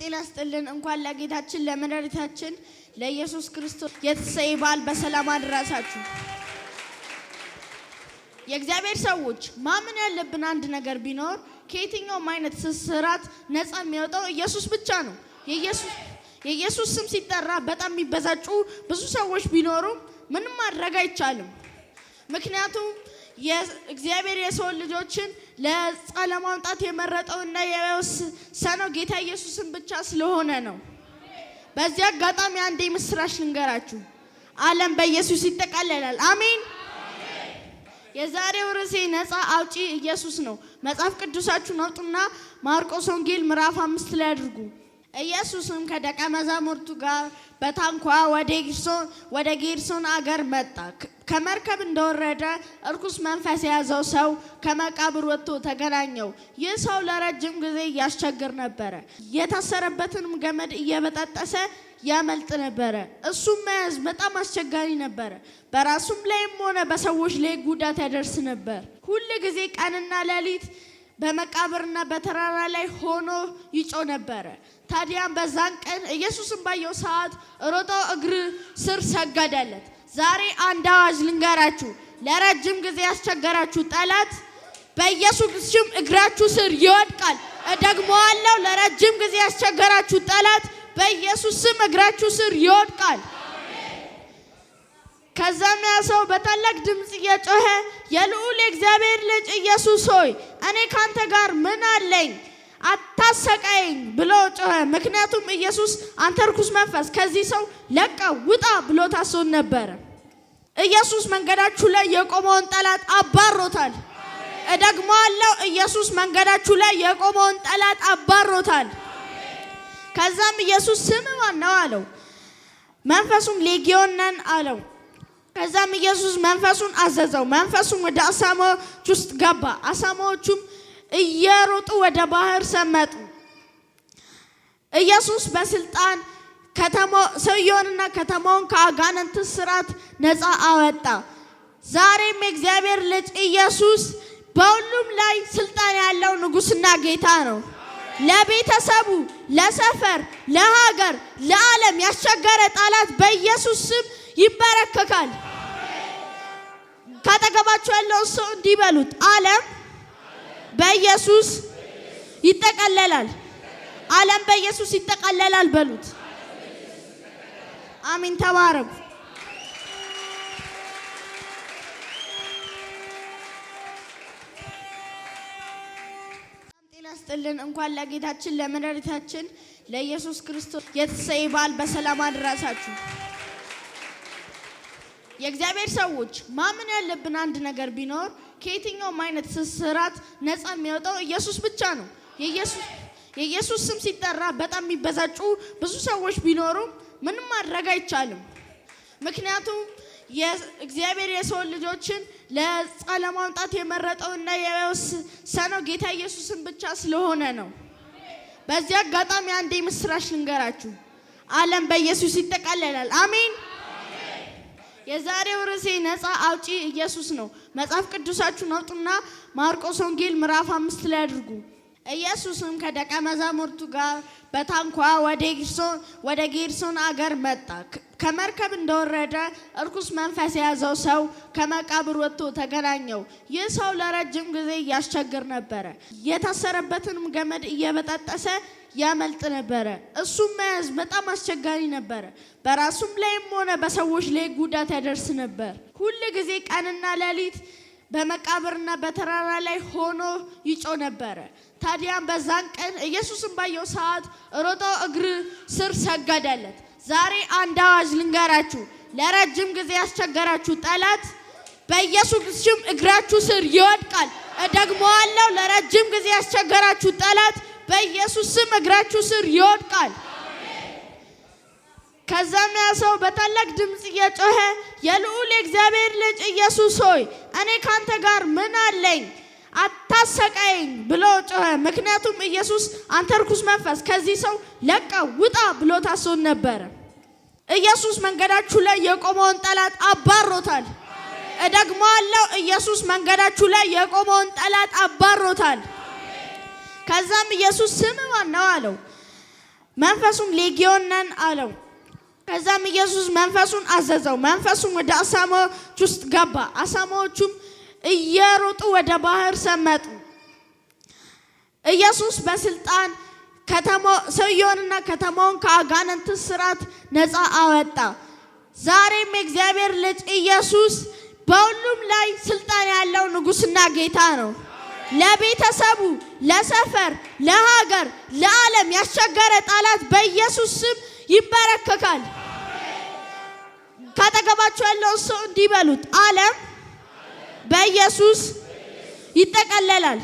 ጤና ይስጥልን። እንኳን ለጌታችን ለመድኃኒታችን ለኢየሱስ ክርስቶስ የትንሣኤ በዓል በሰላም አደረሳችሁ። የእግዚአብሔር ሰዎች፣ ማመን ያለብን አንድ ነገር ቢኖር ከየትኛውም አይነት እስራት ነፃ የሚያወጣው ኢየሱስ ብቻ ነው። የኢየሱስ ስም ሲጠራ በጣም የሚበሳጩ ብዙ ሰዎች ቢኖሩም ምንም ማድረግ አይቻልም። ምክንያቱም እግዚአብሔር የሰው ልጆችን ነፃ ለማውጣት የመረጠውና የወሰነው ጌታ ኢየሱስን ብቻ ስለሆነ ነው። በዚህ አጋጣሚ አንድ የምስራች ልንገራችሁ። ዓለም በኢየሱስ ይጠቃለላል። አሜን። የዛሬው ርዕሴ ነፃ አውጪ ኢየሱስ ነው። መጽሐፍ ቅዱሳችሁን አውጡና ማርቆስ ወንጌል ምዕራፍ 5 ላይ አድርጉ። ኢየሱስም ከደቀ መዛሙርቱ ጋር በታንኳ ወደ ጌርሶን አገር መጣ። ከመርከብ እንደወረደ እርኩስ መንፈስ የያዘው ሰው ከመቃብር ወጥቶ ተገናኘው። ይህ ሰው ለረጅም ጊዜ ያስቸግር ነበረ። የታሰረበትንም ገመድ እየበጣጠሰ ያመልጥ ነበረ። እሱም መያዝ በጣም አስቸጋሪ ነበረ። በራሱም ላይም ሆነ በሰዎች ላይ ጉዳት ያደርስ ነበር። ሁል ጊዜ ቀንና ሌሊት በመቃብርና በተራራ ላይ ሆኖ ይጮህ ነበረ። ታዲያም በዛን ቀን ኢየሱስን ባየው ሰዓት ሮጦ እግር ስር ሰገደለት። ዛሬ አንድ አዋጅ ልንገራችሁ። ለረጅም ጊዜ ያስቸገራችሁ ጠላት በኢየሱስ ስም እግራችሁ ስር ይወድቃል። እደግመዋለሁ። ለረጅም ጊዜ ያስቸገራችሁ ጠላት በኢየሱስ ስም እግራችሁ ስር ይወድቃል። ከዛም ያ ሰው በታላቅ ድምፅ እየጮኸ፣ "የልዑል የእግዚአብሔር ልጅ ኢየሱስ ሆይ፣ እኔ ካንተ ጋር ምን አለኝ? አታሰቃየኝ" ብሎ ጮኸ። ምክንያቱም ኢየሱስ "አንተ ርኩስ መንፈስ፣ ከዚህ ሰው ለቀህ ውጣ" ብሎ ታዞ ነበረ። ኢየሱስ መንገዳችሁ ላይ የቆመውን ጠላት አባሮታል። እደግመዋለሁ። ኢየሱስ መንገዳችሁ ላይ የቆመውን ጠላት አባሮታል። ከዛም ኢየሱስ "ስምህ ማን ነው?" አለው። መንፈሱም "ሌጊዮን ነን" አለው። ከዛም ኢየሱስ መንፈሱን አዘዘው። መንፈሱም ወደ አሳማዎች ውስጥ ገባ። አሳማዎቹም እየሮጡ ወደ ባህር ሰመጡ። ኢየሱስ በስልጣን ሰውየውንና ከተማውን ከአጋንንት እስራት ነፃ አወጣ። ዛሬም የእግዚአብሔር ልጅ ኢየሱስ በሁሉም ላይ ስልጣን ያለው ንጉስና ጌታ ነው። ለቤተሰቡ፣ ለሰፈር፣ ለሀገር፣ ለዓለም ያስቸገረ ጠላት በኢየሱስ ስም ይንበረከካል። ካጠገባችሁ ያለውን ሰው እንዲህ በሉት፣ "ዓለም በኢየሱስ ይጠቀለላል። ዓለም በኢየሱስ ይጠቀለላል" በሉት። አሜን። ተባረኩ። ጤና ይስጥልን። እንኳን ለጌታችን ለመድኃኒታችን ለኢየሱስ ክርስቶስ የትንሣኤ በዓል በሰላም አደረሳችሁ። የእግዚአብሔር ሰዎች፣ ማመን ያለብን አንድ ነገር ቢኖር ከየትኛውም አይነት እስራት ነፃ የሚያወጣው ኢየሱስ ብቻ ነው። የኢየሱስ ስም ሲጠራ በጣም የሚበሳጩ ብዙ ሰዎች ቢኖሩም ምንም ማድረግ አይቻልም። ምክንያቱም እግዚአብሔር የሰው ልጆችን ነፃ ለማውጣት የመረጠውና የወሰነው ጌታ ኢየሱስን ብቻ ስለሆነ ነው። በዚህ አጋጣሚ አንድ የምስራች ልንገራችሁ። ዓለም በኢየሱስ ይጠቃለላል። አሜን። የዛሬው ርዕሴ ነፃ አውጪ ኢየሱስ ነው። መጽሐፍ ቅዱሳችሁን አውጡና ማርቆስ ወንጌል ምዕራፍ 5 ላይ አድርጉ። ኢየሱስም ከደቀ መዛሙርቱ ጋር በታንኳ ወደ ጌርሶን አገር መጣ። ከመርከብ እንደወረደ እርኩስ መንፈስ የያዘው ሰው ከመቃብር ወጥቶ ተገናኘው። ይህ ሰው ለረጅም ጊዜ ያስቸግር ነበረ። የታሰረበትንም ገመድ እየበጣጠሰ ያመልጥ ነበረ። እሱም መያዝ በጣም አስቸጋሪ ነበረ። በራሱም ላይም ሆነ በሰዎች ላይ ጉዳት ያደርስ ነበር። ሁል ጊዜ ቀንና ሌሊት በመቃብርና በተራራ ላይ ሆኖ ይጮህ ነበረ። ታዲያም በዛን ቀን ኢየሱስን ባየው ሰዓት ሮጦ እግር ስር ሰገደለት። ዛሬ አንድ አዋጅ ልንገራችሁ። ለረጅም ጊዜ ያስቸገራችሁ ጠላት በኢየሱስ ስም እግራችሁ ስር ይወድቃል። እደግመዋለሁ። ለረጅም ጊዜ ያስቸገራችሁ ጠላት በኢየሱስ ስም እግራችሁ ስር ይወድቃል። ከዛም ያ ሰው በታላቅ ድምፅ እየጮኸ፣ "የልዑል የእግዚአብሔር ልጅ ኢየሱስ ሆይ፣ እኔ ካንተ ጋር ምን አለኝ? አታሰቃየኝ" ብሎ ጮኸ። ምክንያቱም ኢየሱስ "አንተ ርኩስ መንፈስ፣ ከዚህ ሰው ለቀህ ውጣ" ብሎ ታዞ ነበረ። ኢየሱስ መንገዳችሁ ላይ የቆመውን ጠላት አባሮታል። እደግመዋለሁ። ኢየሱስ መንገዳችሁ ላይ የቆመውን ጠላት አባሮታል። ከዛም ኢየሱስ "ስምህ ማን ነው?" አለው። መንፈሱም ሌጊዮን ነን አለው። ከዛም ኢየሱስ መንፈሱን አዘዘው። መንፈሱም ወደ አሳማዎች ውስጥ ገባ። አሳማዎቹም እየሮጡ ወደ ባህር ሰመጡ። ኢየሱስ በስልጣን ሰውየውንና ከተማውን ከአጋንንት እስራት ነፃ አወጣ። ዛሬም የእግዚአብሔር ልጅ ኢየሱስ በሁሉም ላይ ስልጣን ያለው ንጉሥና ጌታ ነው። ለቤተሰቡ፣ ለሰፈር፣ ለሀገር፣ ለዓለም ያስቸገረ ጠላት በኢየሱስ ስም ይንበረከካል። ካጠገባቸው ያለውን ሰው እንዲህ በሉት፣ ዓለም በኢየሱስ ይጠቀለላል።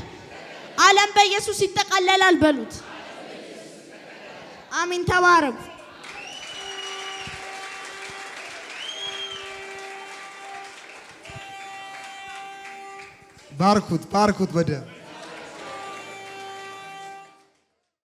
ዓለም በኢየሱስ ይጠቀለላል በሉት። አሚን። ተባረኩ። ባርኩት፣ ባርኩት በደምብ።